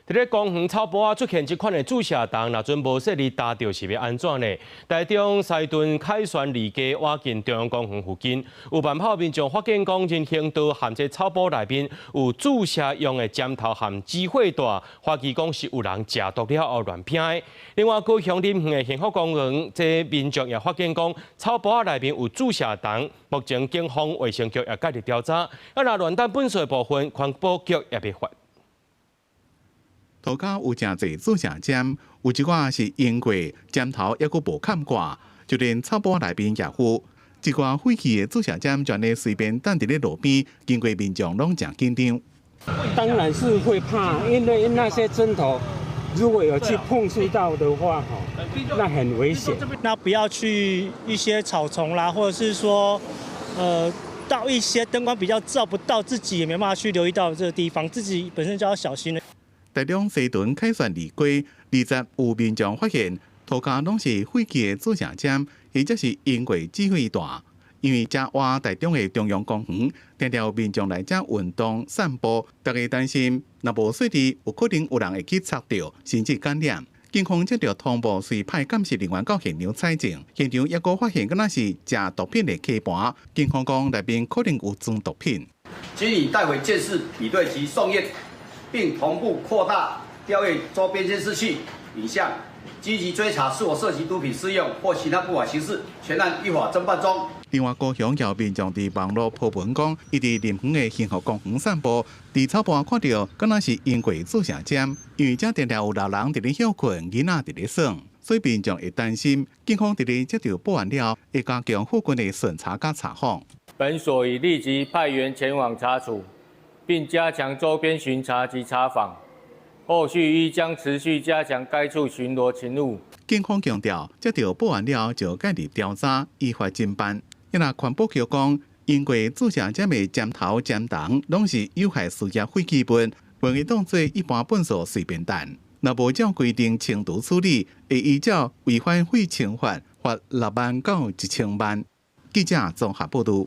佇咧公園草埔仔出現這款的注射筒，若陣無細膩踏著是欲按怎呢？台中西屯凱旋二街倚近中央公園附近，有慢跑民眾發現講人行道和這草埔內面有注射用的針頭和止血帶，懷疑講是有人食毒了後亂拋的。另外，高雄林園的幸福公園，這民眾也發現講草埔仔內面有注射筒，目前警方衛生局也介入調查。啊，若亂擲糞埽的部分，環保局也欲罰。塗跤有誠濟注射針，有一寡是用過針頭，猶閣無崁蓋，就連草埔內面也有。一寡廢棄的注射針，就按呢隨便擲佇咧路邊，經過民眾攏誠緊張。當然是會怕，因為那些針頭如果有去碰觸到的話，那很危險。那不要去一些草叢啦，或者是說，到一些燈光比較照不到，自己也沒辦法去留意到這個地方，自己本身就要小心。台中西屯凱旋二街20有民眾發現塗跤攏是廢棄的注射針，或者是用過止血帶。因為遮倚台中的中央公園，常常有民眾來遮運動散步，大家擔心若無細膩，有可能有人會去插著，甚至感染。警方接到通報，遂派鑑識人員到現場採證，現場猶閣發現敢若是食毒品的吸盤。警方講內面可能有裝毒品。經已帶回鑑識比對及送驗。並同步擴大調閱周邊監視器影像，積極追查是否涉及毒品施用或其他不法形式，全案依法偵辦中。另外，高雄有民眾佇網路 po 文講，伊佇林園的幸福公園散步，佇草埔看著，敢若是用過注射針，因為遮定定有老人佇咧歇睏，囡仔佇咧耍，所以民眾會擔心。警方佇咧接到報案了，會加強附近的巡查佮查訪。本所已立即派員前往查處，並加強周邊巡查及查訪，後續亦將持續加強該處巡邏勤務。警方強調，接到報案了就介入調查，依法偵辦。若環保局講，用過注射針的針頭、針筒，攏是有害事業廢棄物，袂會當做一般糞埽隨便擲。若無照規定清除處理，會依照違反廢清法，罰6萬到1000萬。記者綜合報導。